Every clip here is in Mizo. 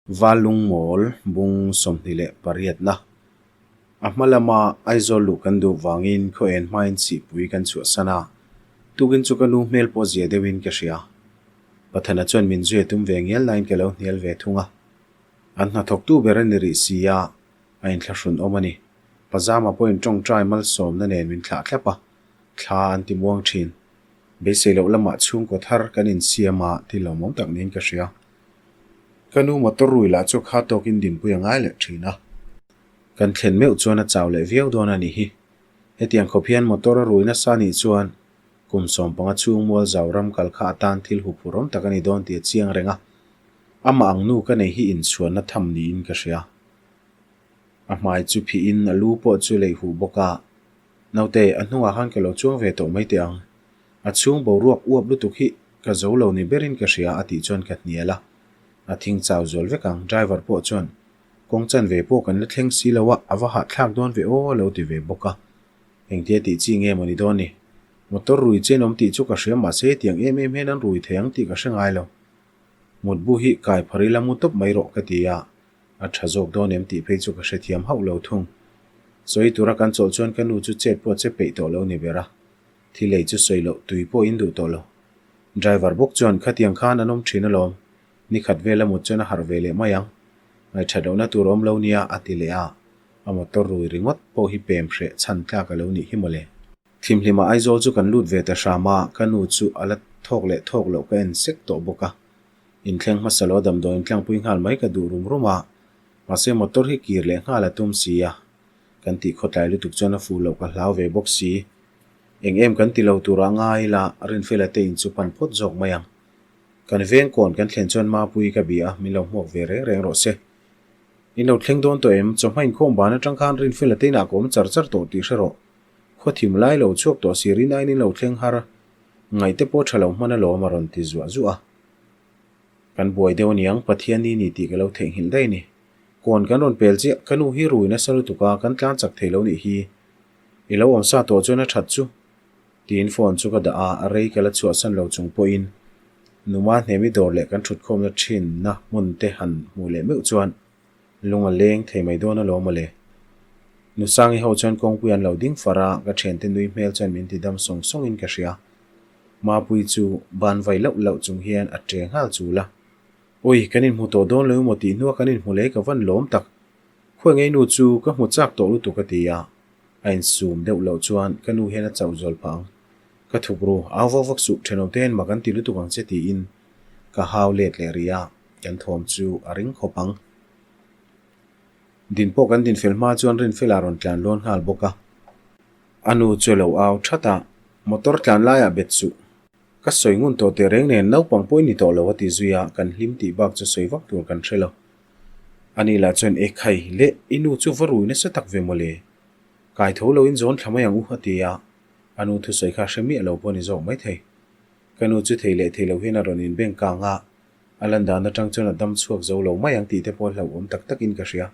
Val Lungmawl bung 28na a hma lama Aizawl luh kan duh vangin khaw en hmain sihpui kan chhuahsan a, tukin chu ka nu hmel pawh zia deuhin ka hria. Pathana chuan min zui a tum ve ngial nain ka lo hnial ve thung a. An hnathawktu ber a ni rih si a, a inthlahrun awm a ni. Pazama pawhin tawngtai malsawmna nen min thlah thlap a, thla an ti muang thin. Beisei loh lamah chhungkaw thar kan insiam a ti lawmawm tak niin ka hria. Ka nu motor rui lah chu kha tawkin dinpui a ngai leh thin a. Kan thlen meuh chuan a chau leh viau dawn a nih hi. Hetiang khawp hian motor a rui nasa nih chuan kum 15 chhung mual zau ram kal kha atan thil huphurhawm tak a ni dawn tih a chiang reng a. Amah ang nu ka nei hi inchhuanna tham niin ka hria. A hmai chu phihin a lu pawh chu leih huh bawk a. Naute, a hnungah khan ka lo chuang ve tawh mai teh ang. A chhung boruak uap lutuk hi ka zo lo ni berin ka hria a tih chuan ka hnial a. A thing chau zual vek ang, driver pawh chuan kawng chanve pawh kan la thleng si lo a, a va hahthlak dawn ve aw a lo ti ve bawk a. Engtia tih chi nge maw ni dawn ni? Motor rui chen awm tih chu ka hria mahse hetiang em em hian an rui thei ang tih ka hre ngai lo. Mutbu hi kai phar ila mu tawp mai rawh ka ti a, A tha zawk dawn em tih phei chu ka hrethiam hauh lo thung. Sawi tura kan chawlh chuan ka nu chu chet pawh che peih tawh lo ni ber a. Thil ei chu sawi loh tui pawh in duh tawh lo. Driver bawk chuan khatiang khan an awm thin alawm, ni khat vel a mut chuan a harh ve leh mai ang. Ngaihṭhat lohna tur awm lo nia a ti leh a, a motor rui ringawt pawh hi pem hreh chhan tlak a lo nih hi mawle. Thimhlimah Aizawl chu kan lut ve ta hram a, ka nu chu a la thawk leh thawk loh ka en sek tawh bawk a. Inthleng hmasa lo damdawiin tlangpui nghal mai ka duh rum rum a, mahse motor hi kir leh nghal a tum si a, kan tih khawtlai lutuk chuan a fuh loh ka hlau ve bawk si. Eng em kan ti lo turah ngai ila Rinfela te in chu pan phawt zawk mai ang. Kan veng kawn kan thlen chuan Mapui ka bia a, min lo hmuak ve reng reng rawh se. In lo thleng dawn tawh em? Chawhma inkhawm ban atang khan Rinfela te inah ka awm char char tawh tih hre rawh. Khawthim lai lo chhuak tawh si Rinain in lo thleng har. Ngaihte pawh tha lo hman alawm a rawn ti zuah zuah a. Kan buai deuh aniang, Pathian ni ni tih ka lo theihnghilh daih a ni. Kawn kan rawn pel chiah, ka nu hi rui nasa lutuk a, kan tlan chak thei lo nih hi. I lo awm sa tawh chuan a that chu. Tiin phone chu ka dah a, a rei ka la chhuahsan lo chung pawhin Numa hnemi dawr leh kan thutkhawmna thinna hmun te han hmuh leh meuh chuan Lung a leng thei mai dawn alawm mawle. Nusangi ho chuan kawngpui an lo ding far a, ka thiante nui hmel chuan min ti dam sawng sawngin ka hria. Mapui chu ban vai lauh lauh chung hian a che nghal chul a. Ui, kan inhmu tawh dawn lo emaw tih hnua kan inhmu leh ka van lawm tak. Khuai ngei nu chu ka hmu chak tawh lutuk a ti a, a insum deuh loh chuan ka nu hian a chauh zawl phah ang. Ka thuk ru, au vak vak suh, thenawm te hian mak an ti lutuk ang che tiin ka hau let leh rih a. Kan thawm chu a ring khawp ang. Din pawh kan din fel hma chuan Rinfela rawn tlan lawn nghal bawk a. A nu chu a lo au that a, Motor tlan laiah bet suh. Ka sawi ngun tawh teh reng nen naupang pawh i ni tawh lo a ti zui a, kan hlim tih bak chu sawi vak tur kan hre lo. Ani lah chuan e khai le, i nu chu va rui nasa tak ve mawle. Kai tho loin zawn thla mai ang u a ti a, a nu thusawi kha hre miah lo pawh a ni zawk maithei. Ka nu chu thei leh thei lo hian a rawn inbeng kang a, A lan dan atang chuan a dam chhuak zo lo mai ang tih te pawh hlauhawm tak takin ka hria.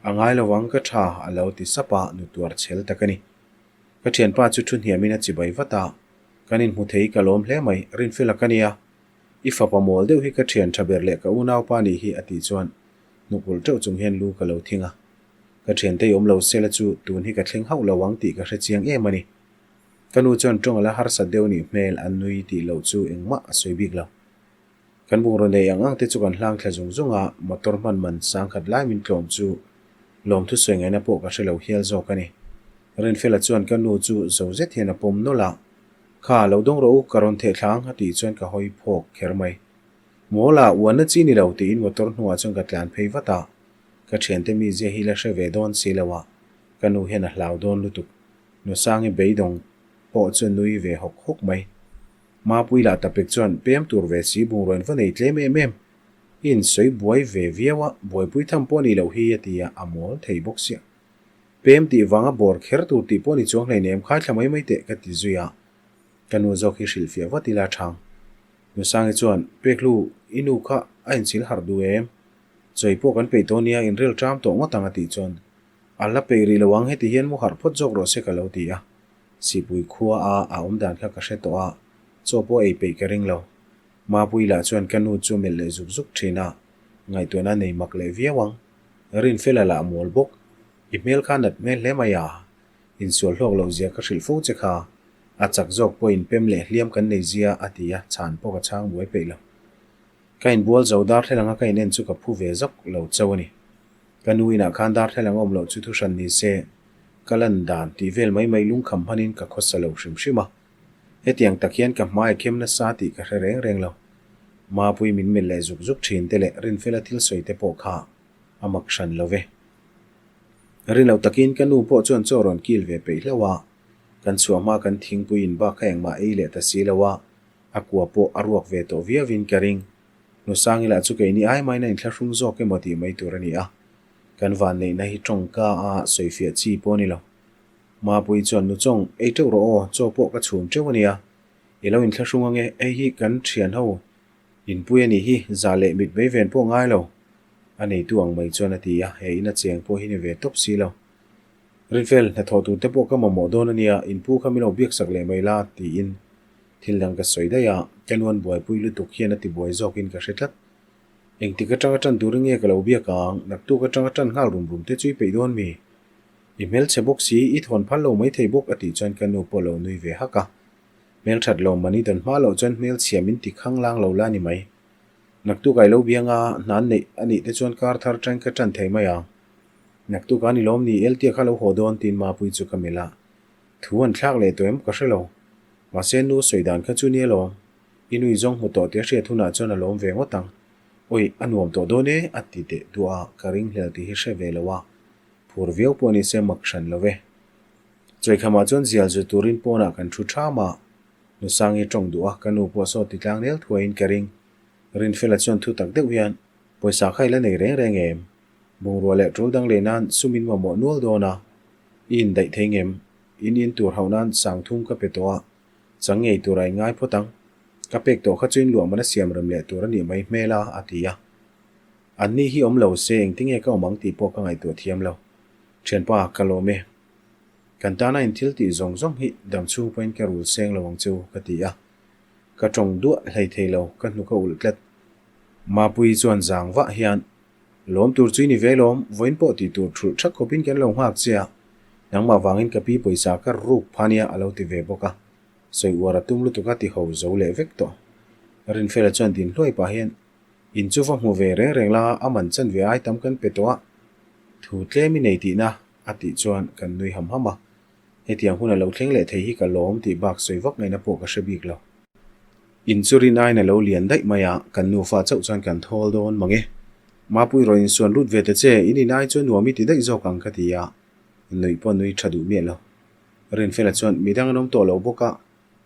A ngai lo ang ka tha a lo ti sap a, nu tuar chhel tak a ni. Ka thianpa chu thu hniamin a chibai vat a, Kan inhmu thei ka lawm hle mai, Rinfela ka nia. I fapa mawl deuh hi ka thian tha ber leh ka unaupa nih hi a tih chuan hnuk ulh teuh chung hian lu ka lo thing a. Ka thiante i awm lo sela chu tun hi ka thleng hauh lo ang tih ka hre chiang em a ni. Ka nu chuan tawng a la harsat deuh nih hmel a nui tih loh chu engmah a sawi bik lo. Kan bungraw nei ang ang te chu kan hlang thla zung zung a, motor hman man sangkhat lai min tlawm chu lawmthu sawi ngaihna pawh ka hre lo hial zawk a ni. Rinfela chuan ka nu chu zo zet hian a pawm nawlh a, Kha, lo dawng rawh u, ka rawn theh thla ang a tih chuan ka hawi phawk kher mai. Mawla, uanna chi ni lo tiin motor hnuah chuan ka tlan phei vat a, ka thiante mizia hi la hre ve dawn si lo a, ka nu hian a hlau dawn lutuk. Nusangi beidawng pawh chu nui ve hawk hawk mai. Mapui lah tapek chuan pem tur ve si bungraw in va nei tlem em em. I insawi buai ve viau a, buaipui tham pawh ni loh hi a ti a, a mawl thei bawk sia. Pem tih vanga bawr kher tur tih pawh ni chuang hleinem khaithla mai mai teh ka ti zui a. Ka nu zawk hi hrilhfiah vat ila chhang. Nusangi chuan, Pekhlu, i nu kha a inchhil harh duh em? Chawi pawh kan peih tawh nia, inrel ṭam tawh ngawt ang a tih chuan, A la peih rih lo ang, heti hian mu harh phawt zawk rawh se ka lo ti a. Sipui khua a a awm dan kha ka hre tawh a, chaw pawh ei peih ka ring lo. Mapui lah chuan ka nu chu melh leh zuk zuk thin a. Ngaihtuahna nei mak leh viau ang. Rinfela lah mawl bawk. I hmel kha nat hmel hle mai a. Insual hlawk loh zia ka hrilh fo che kha. A chak zawk pawh inpem leh hliam kan nei zia a ti a, chhan pawh ka chhang buai peih lo. Ka inbual zo darthlalang a ka inen chu ka phu ve zawk lo chauh a ni. Ka nu inah khan darthlalang a awm loh chu thuhran ni se, ka lan dan tih vel mai mai lungkham hmanin ka khawsa lo hrim hrim a. Hetiang tak hian ka hmai a khem nasa tih ka hre reng reng lo. Mapui min melh leh zuk zuk thin te leh Rinfela thil sawi te pawh kha a mak hran lo ve. Rin loh takin ka nu pawh chuan chaw rawn kil ve peih hlauh a, kan chhuah hma kan thingpui in bak kha engmah ei leh ta si lo a, a kua pawh a ruak ve tawh viauin ka ring. Nusangi lah chu keini ai main a inthlahrung zawk emaw tih mai tur a ni a, kan vanneihna hi tawngka a sawifiah chi pawh a ni lo. Mapui chuan Nuchawng, ei teuh rawh aw, chaw pawh ka chhum teuh a nia. I lo inthlahrung ange, hei hi kan thian ho inpui a nih hi, za leh mit mai ven pawh ngai lo. A neitu ang mai chuan a ti a, he ina cheng pawh hi ni ve tawp si lo. Rinfel, hnathawh tur te pawh ka mamawh dawn a nia, inpu kha min lo biaksak leh mai la, tiin thil dang ka sawi daih a, ka nuan buaipui lutuk hian a ti buai zawkin ka hre tlat. Engtik atanga tan turin nge ka lo biak ang, naktuk atanga tan nghal rum rum te chu i peih dawn mi? I hmelchhe bawk si, i thawn phal lo mai thei bawk a tih chuan ka nu pawh lo nui ve hak a. Hmelthat lo mani dawn hma loh chuan hmelchhia min ti khang lang lo la ni mai. Naktuk ai lo biang a, hna an neih a nih te chuan kar thar ṭang ka ṭan thei mai ang. Naktuk a ni lawm ni, Eltia kha lo haw dawn tiin Mapui chu ka melh a. Thu an thlak leh tawh em ka hre lo. Mahse nu sawi dan kha chu nia lawm. I nui zawng hmu tawh tih a hriat hunah chuan a lawm ve ngawt ang. Awi, a nuam tawh dawn e a ti teh duah a, ka ringhlel tih hi hre ve lo a. Phur viau pawh ni se mak hran lo e. Chawikhamah chuan zial zu turin pawnah kan thu ṭham a, Nusangi ṭawng duh a, ka nu pawh saw ti tlang nel thuaiin ka ring. Rinfela chuan thu tak deuh hian, Pawisa kha i la nei reng reng em? Bungrua leh ṭul dang leh nan sum in mamawh nual dawn a, i indaih thei ngem? In in tur hauh nan sang thum ka pe tawh a, chang ngei tur a inngai phawt ang. Ka pek tawh kha chu in luah man a siam rem leh tur a nih mai hmel a, a ti a. Anni hi awm lo se engtinge ka awm ang tih pawh ka ngaihtuah thiam lo. Thianpa, ka lawm e. Kan tana in thil tih zawng zawng hi dam chhung pawhin ka rul seng lo ang che u, ka ti a. Ka tawng duah hlei thei lo, ka hnuk a ulh tlat. Mapuii chuan zang vah hian, Lawm tur chu i ni ve lawm, vawiin pawh tih tur thulh thak khawpin kan lo nghak che a, nangmah vangin ka pi pawisa ka ruk pha nia a lo ti ve bawk a. Sawi uar a tum lutuk a ti ho zo leh vek tawh. Rinfela chuan din hluai pah hian, In chu va hmu ve reng reng la, a man chan ve ai tam kan pe tawh a, thu tlem i nei tihna a tih chuan kan nui ham ham a. Hetiang hun a lo thleng leh thei hi ka lawm tih bak sawi vak ngaihna pawh ka hre bik lo. In chu rin aiin a lo lian daih mai a, kan nufa chauh chuan kan thawl dawn mang e. Mapui rawn insuan lut ve ta che, in in ai chuan nuam i ti daih zawk ang ka ti a, nuih pawh nui tha duh miah lo. Rinfela chuan midang an awm tawh lo bawk a,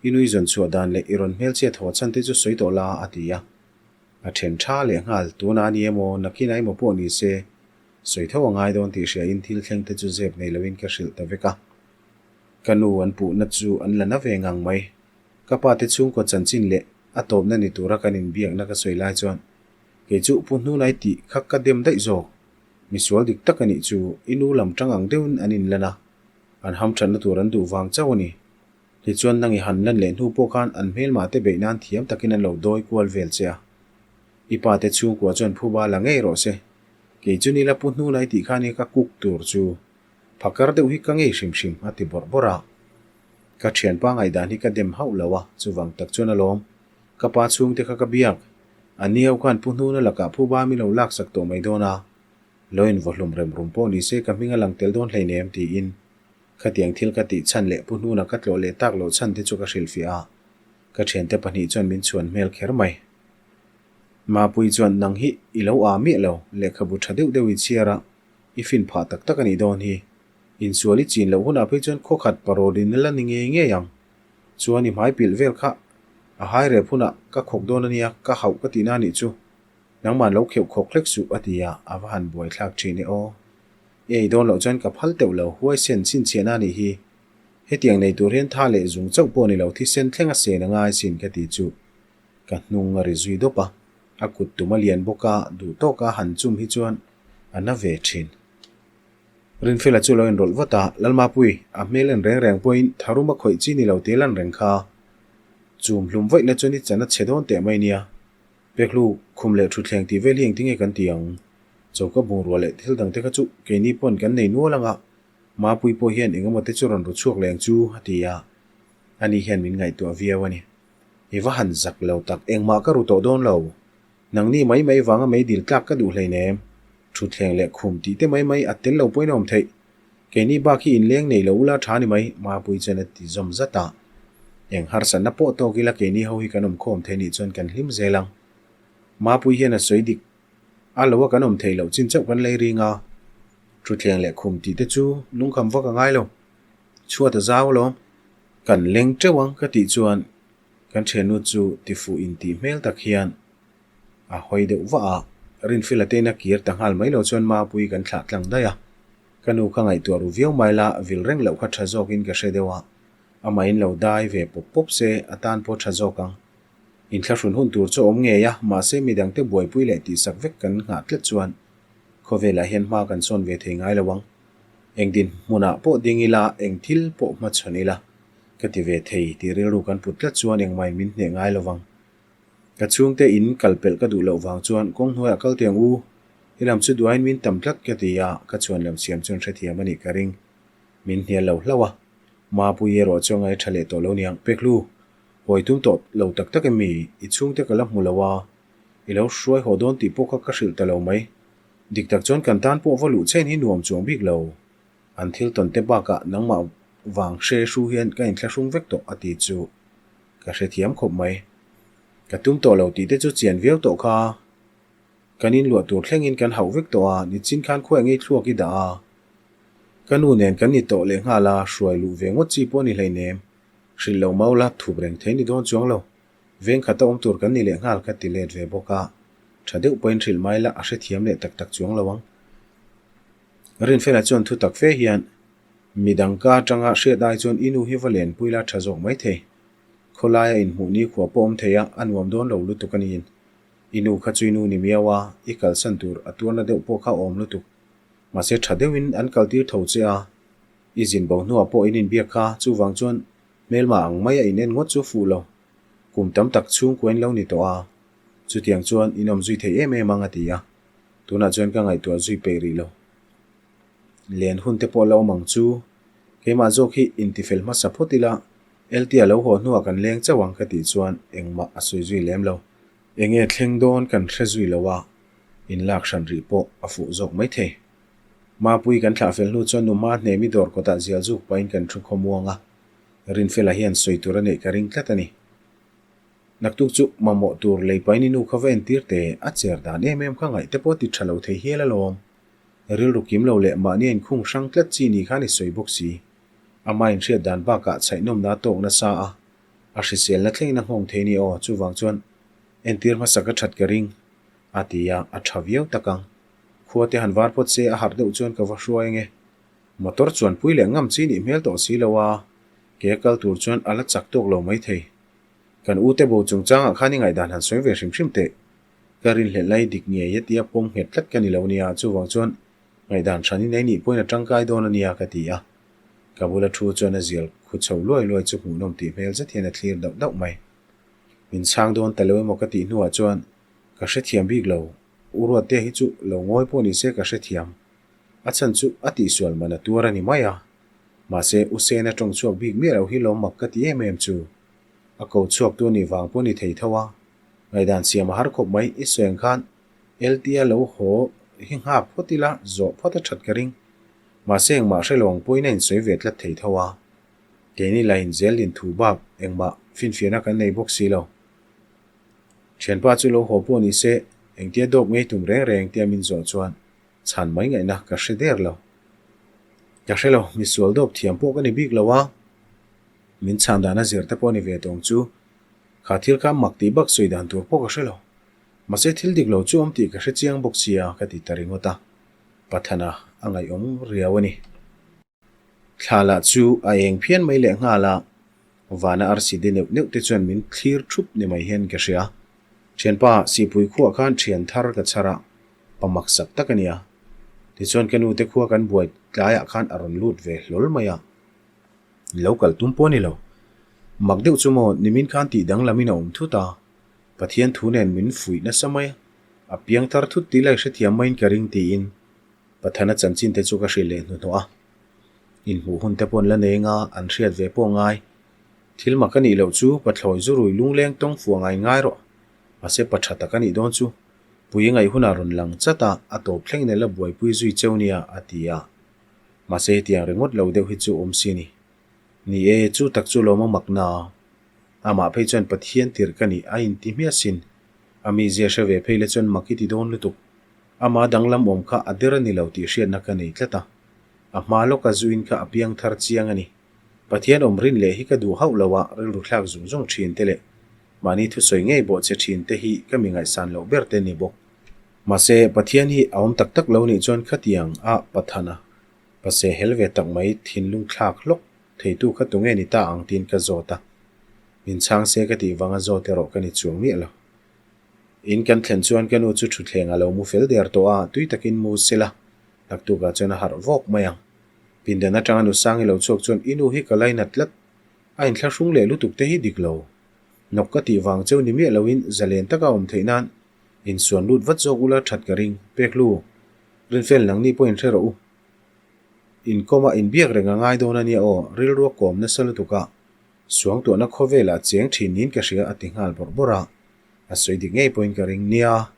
i nui zawn chhuah dan leh i rawn hmelchhiat haw chhan te chu sawi tawh la a ti a. A then tha leh nghal, tunah a ni emaw, nakinah emaw pawh ni se, Sawi tho a ngai dawn tih hriain thil thleng te chu zep nei loin ka hrilh ta vek a. Ka nu an puhna chu an la na ve ngang mai. Ka pa te chhungkaw chanchin leh a tawpna ni tura kan inbiakna ka sawi lai chuan kei chu Pu Hnunai tih kha ka dem daih zawk. Misual dik tak a nih chu i nu lam tang ang deuhin an inlan a, an hamthatna tur an duh vang chauh a ni. Tichuan nang i han lan leh hnu pawh khan an hmelmah te beih nan thiam takin an lo dawi kual vel che a. I pa te chhungkua chuan phuba la ngei rawh se. Kei chu nila pu hnunai tih khan hi ka cook tur chu phakar deuh hi ka ngei hrim hrim a ti bawrh bawrh a. Ka thianpa ngaihdan hi ka dem hauh lo a, chuvang tak chuan alawm. Ka pa chhungte kha ka biak. A ni ho khan pu hnuna lakah phuba mi lo laksak tawh mai dawn a. Lo invaw hlum rem rum pawh ni se ka hming a lang tel dawn hleinem tiin khatiang thil ka tih chhan leh pu hnuna ka tlawh leh tak loh chhan te chu ka hrilhfiah a. Ka thiante pahnih chuan min chhuan hmel kher mai. Mapui chuan nang hi i lo aa miah lo, lehkhabu tha deuh deuh i chhiar a, i fin phah tak tak a nih dawn hi. Insual i chin loh hunah phei chuan khawkhat parawl in la ni ngei ngei ang. Chuan i hmai pilh vel kha a hai rep hunah ka khawk dawn a nia, ka hauh ka tihna a nih chu. Nangmah lo kheuh khawk hlek suh a ti a, a va han buai thlak thin e aw. I ei dawn loh chuan ka phal teuh lo, huaisen chhinchhiahna a nih hi. Hetiang nei tur hian tha leh zung chauh pawh ni lo, thisen thleng a sen a ngai sin ka ti chu. Ka hnung a ri zui dawp a, a kut tum a lian bawk a, duh tawka han chum hi chuan a na ve thin. Rinfela chu lo inrawlh vat a, Lalmapui, a hmel en reng reng pawhin tharum a khawih chi ni lo te lan reng kha. Chum hlum vaih la chuan i chan a chhe dawn teh mai nia. Pekhlu, khum leh thutthleng tih vel hi engtinge kan ti ang? Choka bungrua leh thil dangte kha chu keini pawn kan nei nual anga Mapui pawh hian engemaw te chu rawn ru chhuak leh ang chu a ti a, ani hian min ngaihtuah viau a ni. I va han zak lo tak, engmah ka ru tawh dawn lo. Nangni mai mai vanga mei dil tlak ka duh hleinem. Thutthleng leh khum tih te mai mai a tel lo pawhin a awm theih. Keini bak hi inleng nei lo ula tha ni mai, Mapui chuan a ti zawm zat a. Eng harsatna pawh tawk ila keini ho hi kan awm khawm thei nih chuan kan hlim zel ang. Mapui hian a sawi dik a lo a kan awm theih loh chin chauh kan lei ring a. Thutthleng leh khum tih te chu lungkham vak a ngai lo. Chhuat a zau alawm. Kan leng teuh ang ka tih chuan kan thiannu chu tifuh intih hmel tak hian a hawi deuh vah a. Rinfila tein a kir ta nghal mai lo chuan Mapui kan thlah tlang daih a. Ka nu kha ngaihtuah ru viau mai la, vil reng loh kha tha zawkin ka hre deuh a. Amah in lo dai ve pawp pawp se a tan pawh tha zawk ang. Inthlahrun hun tur chu a awm ngei a, mahse midangte buaipui leh tihsak vek kan nghah tlat chuan Khawvelah hian hma kan sawn ve thei ngai lo ang. Eng dinhmunah pawh ding ila, eng thil pawh hmachhawn ila, ka ti ve thei tih rilru kan put tlat chuan engmah in min hneh ngai lo vang. Ka chhungte in kal pelh ka duh loh vang chuan kawng hnuaiah kal teh ang u, i lam chu duain min tam tlat ka ti a, ka chhuan lam siam chuan hrethiam a nih ka ring. Min hnial lo hlauh a, Mapui erawh chu a ngaih tha leh tawh lo niang. Pekhlu, hawi tum tawh lo tak tak em mi? I chhungte ka la hmu lo a, I lo hruai haw dawn tih pawh kha ka hrilh ta lo mai. Dik tak chuan kan tan pawh va luh chen hi nuam chuang bik lo. An thil tawn te bakah nangmah vang hre hru hian ka inthlahrung vek tawh a ti chu ka hrethiam khawp mai. Ka tum tawh lo tih te chu chian viau tawh kha. Kan inluah tur thlengin kan hauh vek tawh a, nichin khan khuai ngei thluak i dah a. Ka nu nen kan ni tawh lehnghal a, hruai luh ve ngawt chi pawh a ni hleinem. Hrilh lo mau la, thup reng thei ni dawn chuang lo. Veng khata awm tur kan ni leh nghal ka ti let ve bawk a, tha deuh pawhin hrilh mai la a hrethiam leh tak tak chuang lo ang. Rinfela chuan thu tak fe hian, Midang ka atanga hriat ai chuan i nu hi va lenpui la tha zawk mai thei. Khawlaia inhmuh ni khua pawh awm thei a, a nuam dawn lo lutuk a niin. I nu kha chu i nu ni miau a, i kalsan tur a tuarna deuh pawh kha a awm lutuk. Mahse tha deuhin an kaltir tho che a, i zin bo hnuah pawh in inbiak kha, chuvang chuan Hmelma ang mai a in en ngawt chu fuh lo. Kum tam tak chhungkuain lo ni tawh a, chutiang chuan in awm zui thei em em ang a ti a. Tunah chuan ka ngaihtuah zui peih rih lo. Len hun te pawh la awm ang chu. Keimah zawk hi intifel hmasa phawt ila, LT a lo haw hnuah kan leng chauh ang ka tih chuan engmah a sawi zui lem lo. Enge thleng dawn kan hre zui lo a, inlak hran rih pawh a fuh zawk maithei. Mapui kan thlah fel hnu chuan nu hma hnemi dawr kawtah zial zuk pahin kan thu khawmuang a, Rinfela hian sawi tur a neih ka ring tlat a ni. Naktuk chu mamawh tur lei pahin i nu kha va entir teh, a cher dan em em kha ngaih te pawh ti tha lo thei hial alawm. Rilru kim lo leh mahni a inkhung hrang tlat chi ni khan i sawi bawk si. Ama inhriat dan bakah chhaihnawmna a tawk nasa a, a hriselna thlengin a nghawng thei ni aw, chuvang chuan entir hmasa ka that ka ring, a ti a, a tha viau tak ang. Khua te han var phawt se a harh deuh chuan ka va hruai ange. Motor chuan pui leh ngam chi nih hmel tawh si lo a, ke a kal tur chuan a la chak tawk lo mai thei. Kan u te bo chungchangah khan i ngaihdan han sawi ve hrim hrim teh. Ka rinhlelh lai dik ngei a tia pawm nghet tlat ka ni lo nia, chuvang chuan ngaihdan hran in ei nih pawhin a tangkai dawn a nia ka ti a. Ka bula thu chuan a zial khu chho luai luai chu hmuhnawm tih hmel zet hian a thlir dauh dauh mai. Min chhang dawn ta lo emaw ka tih hnuah chuan ka hrethiam bik lo. U Ruatte hi chu lo ngawi pawh ni se ka hrethiam. A chhan chu a tihsual man a tuar a ni mai a. Mahse, U Sena tawng chhuak bik miah lo hi lawm mak ka ti em em chu. A ko chhuak tu nih vang pawh ni thei tho a. Ngaihdan siam a har khawp mai, i sawi ang khan LT-a lo haw hi nghak phawt ila zawh phawt a that ka ring. Mahse, engmah hre lo ang pawhin a insawi ve tlat thei tho a. Keini lahin zel din thu bak engmah finfiahna kan nei bawk si lo. Thianpa chu lo haw pawh ni se, engtia dawp ngei tum reng reng tia min zawh chuan chhan mai ngaihna ka hre der lo. Ka hre lo, misual dawp thiam pawh ka ni bik lo a, min chhan dan a zir te pawh a ni ve tawng chu. Kha thil kha mak tih bak sawi dan tur pawh ka hre lo. Mahse thil dik lo chu awm tih ka hre chiang bawk sia ka ti ta ringawt a, Pathana a ngaihawm riau a ni. Thla lah chu a eng phian mai leh nghal a, vana arsi de neuh neuh te chuan min thlir thup ni mai hian ka hria. Thianpa Sihpui khuah khan thian thar ka chhar a, pa maksak tak a nia. Tichuan ka nu te khua kan buai tlaiah khan a rawn lut ve hlawl mai a. Lo kal tum pawh a ni lo. Mak deuh chu maw nimin khan tih danglamin a awm thut a. Pathian thu nen min fuih nasa mai a, a piang thar thut tih lai hrethiam maiin ka ring tiin Pathana chanchin te chu ka hrilh leh hnuhnawh a. Inhmuh hun te pawh an la nei anga an hriat ve pawh ngai. Thil mak a nih loh chu pathlawi zu rui lungleng tawng fuah ngai ngai rawh. Mahse pa tha tak a nih dawn chu. Pui ngaih hunah rawn lang chat a, a tawp thleng nen la buaipui zui cheu nia a ti a. Mahse hetiang ringawt lo deuh hi chu awm si a ni. Ni e, chu tak chu lawm a mak na. Amah phei chuan Pathian tirh ka nih a inti hmiah sin. A mizia hre ve phei la chuan mak i ti dawn lutuk. Ama danglam awm kha a der a ni lo tih hriatna ka nei tlat a. A hma lawka zuin kha a piang thar chiang a ni. Pathian awm rin leh hi ka duh hauh lo a, rilru thlak zung zung thin te leh mahni thusawi ngei bawh che thin te hi ka mi ngaihsan loh ber te ni bawk. Mahse, Pathian hi a awm tak tak lo nih chuan khatiang a Pathana pase hel ve tak mai thinlung thlak hlawk theitu kha tunge ni ta ang tiin ka zawt a. Min chhang se ka tih vanga zawt erawh ka ni chuang miah lo. In kan thlen chuan ka nu chu thutthleng a lo mu fel der tawh a, tui takin mu sela, naktukah chuan a harh vawk mai ang. Pindan atanga nu Sangi lo chhuak chuan i nu hi ka lainat tlat, a inthlahrung leh lutuk te hi dik lo. Nawk ka tih vang cheu ni miah loin zalen taka awm theih nan insuan lut vat zawk ula that ka ring, Peklu. Rinfel nangni pawh inhre rawh u. Inkawma inbiak reng a ngai dawn a nia aw, rilru a kawm nasa lutuk a, suangtuahna khawvelah cheng thin niin ka hria a ti nghal bawrh bawrh a. A sawi dik ngei pawhin ka ring nia.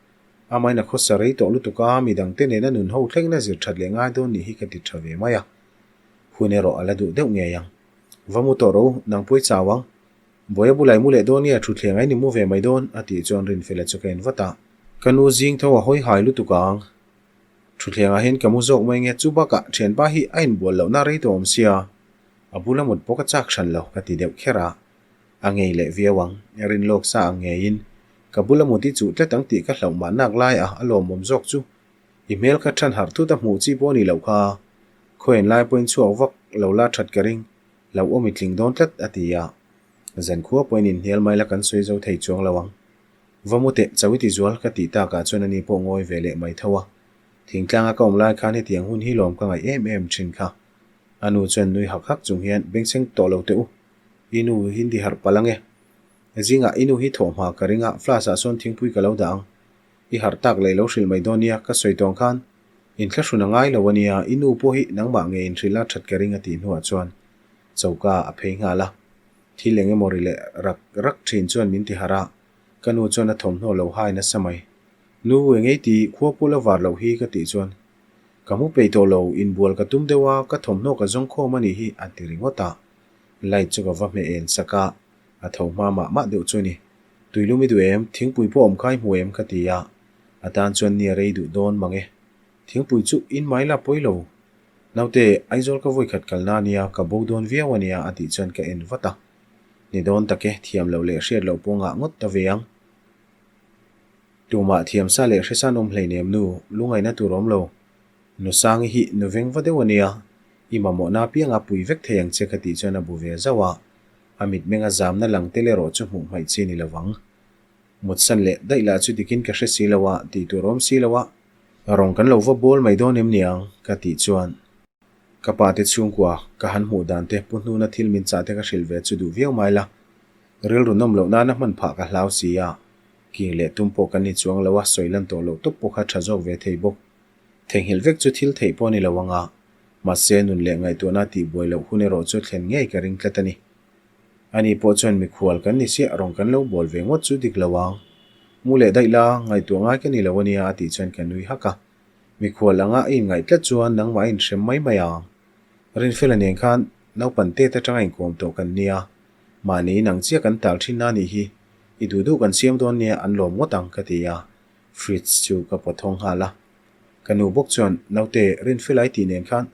Amahin a khawsa rei tawh lutuk a, midangte nena nun ho thlengna zir that leh ngai dawn nih hi ka ti tha ve mai a. Hun erawh a la duh deuh ngei ang. Va mu tawh ro, nang pawi chau ang. Bawiha bulai mu leh dawn nge thutthleng a in i mu ve mai dawn? a tih chuan Rinfela chu ka en vat a. Ka nu zing tho a hawi hai lutuk ang. Thutthlengah hian ka mu zawk mai nge chu bakah thianpa hi a inbual lohna rei tawh awm sia. A bula mut pawh ka chak hran lo ka ti deuh kher a. A ngei leh viau ang, rin lawk sa ang ngeiin ka bula mut i chuh tlat ang tih ka hlauh mah nak lai a, a lawmawm zawk chu. I hmel kha than harh thut a hmuh chi pawh a nih loh kha. Khawian lai pawhin chhuak vak lo la that ka ring, hlauhawm i tling dawn tlat a ti a. Zankhua pawhin inhnial mai la kan sawi zo thei chuang lo ang. Va mu teh chau i ti zual ka tih takah chuan ani pawh ngawi ve leh mai tho a. Thingtlanga ka awm lai khan hetiang hun hi lawm ka ngaih em em thin kha. A nu chuan nui hak hak chung hian bengchheng tawh lo teh u. I nu hi ni harh palh ange. Zingah i nu hi thawh hma ka ring a, flask ah sawn thingpui ka lo dah ang. I harh tak leh lo hrilh mai dawn nia, ka sawi tawng khan inthlahrun a ngai lo a nia, i nu pawh hi nangmah nge inhrilh a that ka ring a tih hnuah chuan choka a phei nghal a. Thil eng emaw ri leh rak rak thin chuan min ti harh a, ka nu chuan a thawmhnaw lo hai nasa mai. Nu engei ti khua pul a var loh hi ka tih chuan ka mu peih tawh lo, inbual ka tum deuh a, ka thawmhnaw ka zawng khawm a nih hi a ti ringawt a. Light chu ka va hmeh en sak a, a tho hma mah mah deuh chu a ni. Tuilum i duh em? Thingpui pawh awm kha i hmu em? ka ti a, a tan chuan ni a rei duh dawn mang e. Thingpui chu in mai la pawi lo. Naute, Aizawl ka vawikhat kalna a nia, ka bo dawn viau a nia a tih chuan ka en vat a. Ni dawn tak e, thiam loh leh hriat loh pawh ngah ngawt ta ve ang. Tumah thiam sa leh hresan awm hleinem nu, lungaihna tur awm lo. Nu Sangi hi nu veng va deuh a nia, i mamawhna apianga pui vek thei ang che ka tih chuan a bu ve zauh a, a mitmenga zamna lang tel erawh chu hmuh hmaih chi ni lo vang. Mutsan leh daih lah chu dikin ka hre si lo a, tih tur awm si lo a, rawng kan lo va bawl mai dawn em niang ka tih chuan ka pa te chhungkua ka han hmuh dan te pu hnuna thil min chah te ka hrilh ve chu duh viau mai la, rilru nawm loh nana hman phah ka hlau si a, king leh tum pawh kan ni chuang lo a, sawi lan tawh loh tawp pawh kha tha zawk ve thei bawk. Theihnghilh vek chu thil theih pawh a ni lo ang a, mahse nun leh ngaihtuahna tihbuai loh hun erawh chu thlen ngei ka ring tlat a ni. Ani pawh chuan mikhual kan ni siah rawng kan lo bawl ve ngawt chu dik lo ang. Mu leh daih la, ngaihtuah ngai ka ni lo a nia a tih chuan ka nui hak a. Mikhual anga a inngaih tlat chuan nangmah a inhrem mai mai ang. Rinfela nen khan naupan tet atanga inkawm tawh kan nia, mahni inang chiah kan tal thin a nih hi, i duh duh kan siam dawn nia an lawm ngawt ang ka ti a. Fridge chu ka pawt thawng nghal a. Ka nu bawk chuan, Naute, Rinfelai tih nen khan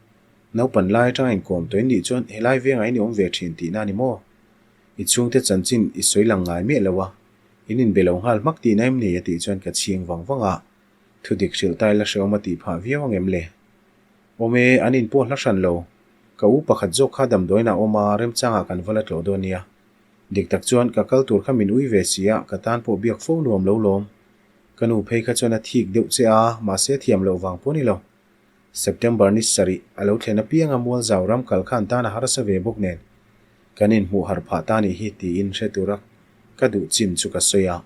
naupan lai atanga inkawm tawh in nih chuan helai vengah in i awm ve thin tihna a ni maw? I chhungte chanchin i sawi lang ngai miah lo a, in inbe lo nghal hmak tihna em ni? a tih chuan ka chhing vang vang a, thudik hrilh tai la hrehawm a tih phah viau ang em le? Awm e, an inpawh hla hran lo. Ka u pakhat zawk kha damdawiin a awm a, remchangah kan va la tlawh dawn nia. Dik tak chuan ka kal tur kha min ui ve si a, ka tan pawh biak fo nuam lo lawm. Ka nu phei kha chuan a thik deuh che a, mahse thiam loh vang pawh ni lo. September ni sarih a lo thlen apianga mual zau ram kal khan tan a harsa ve bawk nen kan inhmuh harh phah ta nih hi tiin hre tura ka duh chin chu ka sawi a.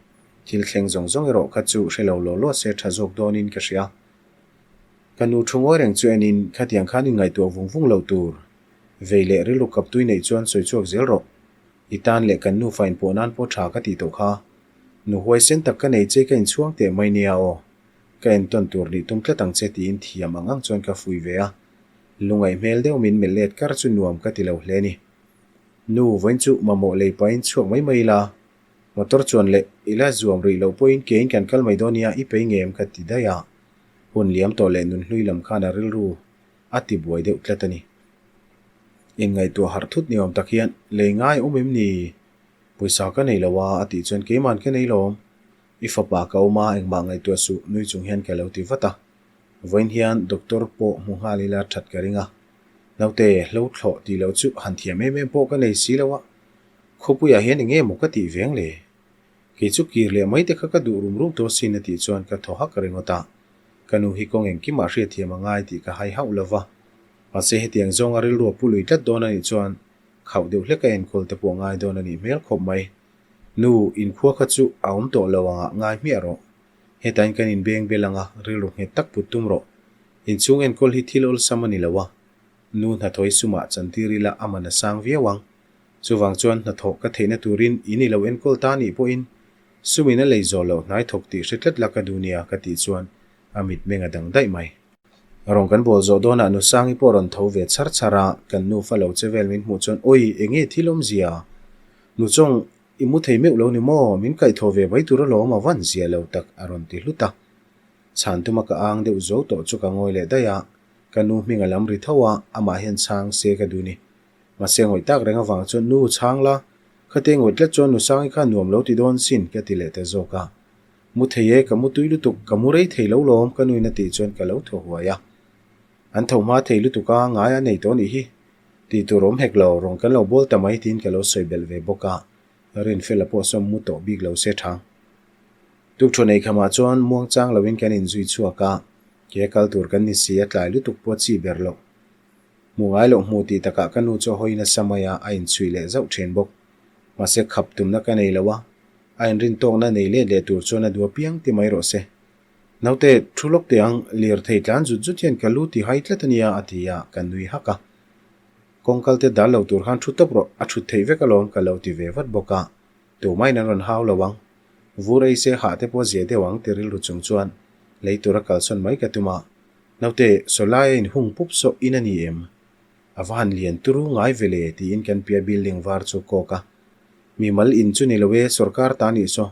Thil thleng zawng zawng erawh kha chu hre lo law law se tha zawk dawnin ka hria. Ka nu thu ngawi reng chu enin khatiang khan inngaihtuah vung vung loh tur. Vei leh rilru kap tui neih chuan sawi chhuak zel rawh. I tan leh kan nufa inpawh nan pawh tha ka tih tawh kha. Nu huaisen tak ka nei che ka inchhuang teh mai nia aw. Ka entawn tur nih tum tlat ang che tiin thiam ang ang chuan ka fui ve a. Lungaih hmel deuh min melh let kar chu nuam ka ti lo hle ni. Nu, vawiin chu mamawh lei pahin chhuak mai mai ila. Motor chuan leh ila zuam rih loh pawhin kein kan kal mai dawn nia i pei ngem ka ti daih a. Hun liam tawh leh nunhlui lam khan a rilru a ti buai deuh tlat a ni. Inngaihtuah harh thut ni awm tak hian lei ngai awm em ni? Pawisa ka nei lo a, a tih chuan keiman ka nei lawm. I fapa ka awm a, engmah ngaihtuah suh nui chung hian ka lo ti vat a. Vawiin hian doctor pawh hmu nghal ila that ka ring a. Naute, hlo thlawh tih loh chu han thiam em em pawh ka nei si lo a. Khawpuiah hian eng nge maw ka tih veng le? Kei chu kir leh mai te kha ka duh rum rum tawh sin a tih chuan ka thaw hak ringawt a. Ka nu hi kawng engkimah hriatthiam a ngai tih ka hai hauh lo va. Mahse hetiang zawnga rilru a pu lui tlat dawn a nih chuan khauh deuh hlek a enkawl te pawh ngai dawn a nih hmel khawp mai. Nu, inkhua kha chu a awm tawh lo angah ngai hmiah rawh. Hetain kan inbeng bel anga rilru nghet tak put tum rawh. Inchhung enkawl hi thil awlsam a ni lo a. Nu hnathawih sumah chantir ila a man a sang viau ang. Chuvang chuan hnathawh ka theihna turin in i lo enkawl ta anih pawhin sumin a lei zawh loh hnai thawk tih hre tlat la ka duh nia ka tih chuan a mitmeng a dang daih mai. Rawn kan bawl zawh dawnah Nusangi pawh rawn tho ve chhar chhar a, kan nufa lo che vel min hmuh chuan Awi, enge thil awmzia? Nuchawng, i mu thei meuh lo ni maw? Min kaihthawh ve mai tur alawm a van zia lo tak a rawn ti hlut a. Chhan tuma ka ang deuh zo tawh chu ka ngawi leh daih a, ka nu hming a lam ri tho a, amah hian chhang se ka duh ni. Mahse ngawih tak reng avang chuan nu chhang la, khate ngawih tlat chuan Nusangi kha nuam lo ti dawn sin ka ti leh ta zawk a. Mu thei e, ka mu tui lutuk, ka mu rei thei lo lawm ka nuin a tih chuan ka lo thaw huai a. An tho hma thei lutuk a, ngai a nei tawh nih hi. Tih tur awm hek lo, rawn kan lo bawl ta mai tiin ka lo sawi belh ve bawk a. Rinfela pawh sawm mu tawh bik lo se tha. Tukṭhaw nei khamah chuan muangchang loin kan inzui chhuak a, ke a kal tur kan ni si a tlai lutuk pawh chi ber loh. Hmu ngai loh hmu tih takah ka nu chu a hawi nasa mai a, a inchhuih leh zauh thin bawk. Mahse khap tumna ka nei lo a, a inrin tawkna nei let leh tur chuan a duh apiang ti mai rawh se. Naute, thu lawk teh ang, lirthei tlan zut zut hian ka lu ti hai tlat a nia a ti a, ka nui hak a. Kawngkal te dal lo tur khan thu tawp rawh, a thut theih vek alawm ka lo ti ve vat bawk a, tumahin an rawn hau lo ang. Vur ei se hah te pawh zia deuh ang ti rilru chung chuan lei tura kalsawn mai ka tum a, Naute, sawlai a inhung pup sawh in a ni em? A va han lian turu ngai ve le tiin kan pia building var chu kawk a. Mimal in chu ni lo e, sorkar ta nih saw.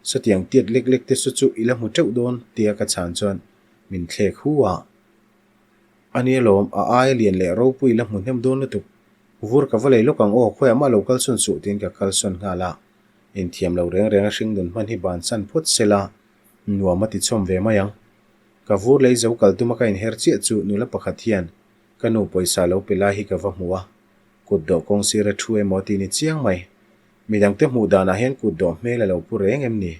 Sawtiang tiat lek lek te saw chu i la hmu teuh dawn tia ka chhan chuan min thlek hu a. A nia lawm, a aia lian leh ropui i la hmu hnem dawn lutuk. Vur ka va lei lawk ang aw, khawiah mah lo kalsawn suh tiin ka kalsawn nghal a. Inthiam lo reng reng a hringnun hman hi bansan phawt sela nuam a ti chhawm ve mai ang. Ka vur lei zo kal tuma ka inher chiah chu nula pakhat hian ka nu pawisa lo pe lai hi ka va hmu a, kut dawh kawng sir a thu emaw tih ni chiang mai. Midangte hmuh danah hian kut dawh hmel a lo pu reng em ni?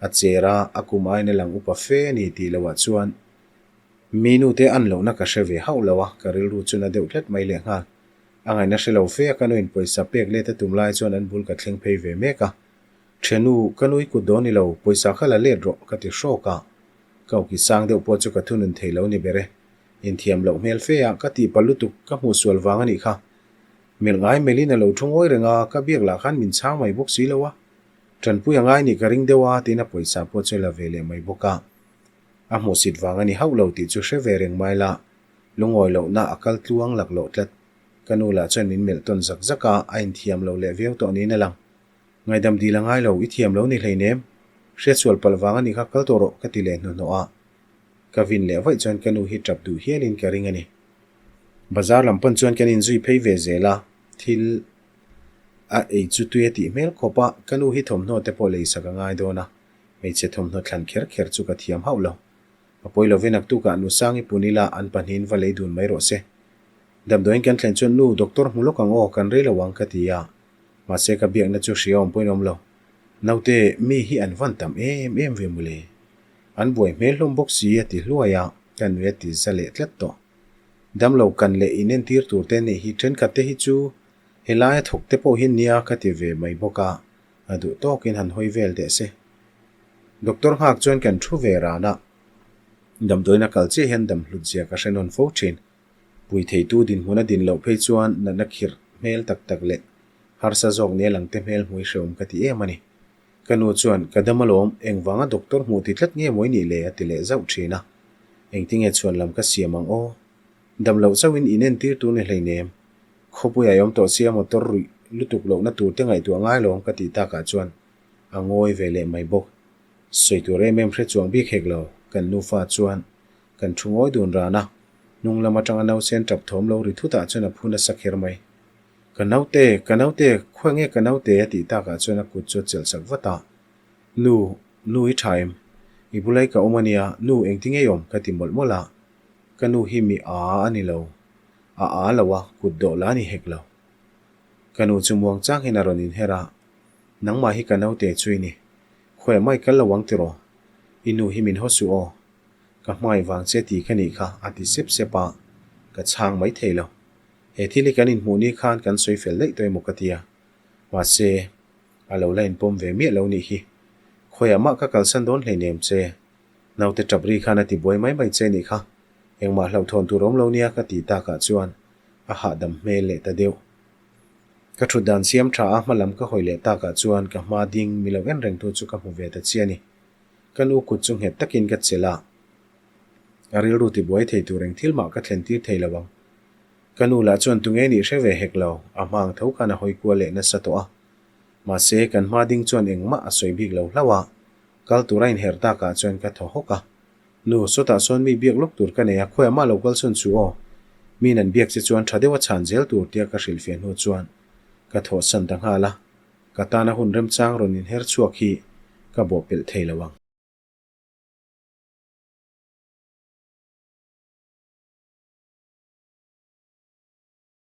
A cher a, a kum aiin a lang upa fe a ni tih loah chuan mi nute an lohna ka hre ve hauh lo a, ka rilru chu na deuh tlat mai lehnghal. A ngaihna hre lo fe a ka nuin pawisa pek let a tum lai chuan an bul ka thleng phei ve mek a. Ṭhiannu, ka nui kut dawn ni lo, pawisa kha la let rawh, ka ti hrawk a. Ka awki sang deuh pawh chu ka thunun thei lo ni ber e. Inthiam loh hmel fe a, ka tihpalh lutuk, ka hmuh sual vang a nih kha. Melh ngai melhin a lo thu ngawi reng a, ka biak lah khan min chhang mai bawk si lo a. Ṭanpui a ngai nih ka ring deuh a, tiin a pawisa pawh chu a la ve leh mai bawk a. A hmuhsit vang a ni hauh lo tih chu hre ve reng mai la, lungawi lohna a kal tluang laklawh tlat. Ka nu lah chuan min melh tawn zak zak a, a inthiam lo leh viau tawh niin a lang. Ngaidam dil a ngai lo, i thiam lo ni hleinem. Hriatsual palh vang a nih kha kal tawh rawh ka ti leh hnuhnawh a. Ka vin leh vaih chuan ka nu hi tap duh hialin ka ring a ni. Bazar lam pawn chuan kan inzui phei ve zel a, thil a ei chu tui a tih hmel khawp a, ka nu hi thawmhnaw te pawh lei sak a ngai dawn a, hmeichhe thawmhnaw thlan kher kher chu ka thiam hauh lo. A pawi lovin naktukah nu Sangi pun ila an pahnihin va lei dun mai rawh se. Damdawiin kan thlen chuan nu doctor hmu lawk ang aw, kan rei lo ang ka ti a. Mahse ka biakna chu hria awm pawhin awm lo. Naute, mi hi an van tam em em ve mawle. An buai hmel hlawm bawk si a ti hluai a, ka nui a ti za leh tlat tawh. Damlo kan leh inentir tur te nih hi thenkhat te hi chu helaia thawk te pawh hi nia ka ti ve mai bawk a, a duh tawkin han hawi vel teh se. Doctor nghak chuan kan thu ve ran a, damdawiin a kal chiah hian dam hlut zia ka hre nawn fo thin. Pui theitu dinhmun a din loh phei chuan natna khirh hmel tak tak leh harsa zawk nia lang te hmel hmui hrehawm ka ti em a ni. Ka nu chuan, Ka dam alawm, engvanga doctor hmuh ti tlat nge mawi nih le? a ti leh zauh thin a. Engtinge chhuan lam ka siam ang aw? Dam loh chauhin in entir tur ni hleinem. Khawpuia i awm tawh sia motor ruih lutuk lohna tur te ngaihtuah ngai lawm ka tih takah chuan a ngawi ve leh mai bawk. Sawi tur em em hre chuang bik hek lo, kan nufa chuan kan thu ngawi dun ran a, hnung lam atanga nausen tap thawm lo ri thutah chuan a phu nasa kher mai. Ka naute, ka naute, khawi nge ka naute a tih takah chuan a kut chu a chelh sak vat a. Nu, nu i tha em? I bulai ka awm ania, nu engtinge i awm? ka ti mawlh mawlh a. Ka nu hi mi aa a ni lo. A aa lo a, kut dawh la a ni hek lo. Ka nu chu muang chang hian a rawn inher a, Nangmah hi ka naute chu i ni. Khawiah mai kal lo ang tiraw? I nu hi min haw suh aw. Ka hmai vang che ti ka nih kha, a ti sep sep a, ka chhang mai thei lo. He thil hi kan inhmuh ni khan kan sawi fel daih tawh emaw ka ti a. Mahse, a lo la inpawm ve miah lo nih hi. Khawiah mah ka kalsan dawn hleinem che. Naute tap ri khan a ti buai mai mai che nih kha. Engmah hlauhthawn tur awm lo nia ka tih takah chuan a hahdam hmel leh ta deuh. Ka thut dan siam tha a hma lam ka hawi leh takah chuan ka hma ding mi lo en reng tu chu ka hmu ve ta chiah a ni. Ka nu kut chu nghet takin ka chelh a, a rilru ti buai thei tur eng thil mah ka thlen tir thei lo ang. Ka nu lah chuan tunge nih hre ve hek lo, a hma ang tho khan a hawi kual leh nasa tawh a. Mahse, kan hma ding chuan engmah a sawi bik lo hlauh a, kal tur a inherh takah chuan ka thaw hawk a. Nu, sawtah sawn mi biak lawk tur ka nei a, khawiah mah lo kal sawn chu aw. Miin an biak che chuan tha deuh a chhan zel tur tia ka hrilhfiah hnu chuan ka thawhsan ta nghal a, ka tana hun remchang rawn inher chhuak hi ka bawhpelh thei lo ang.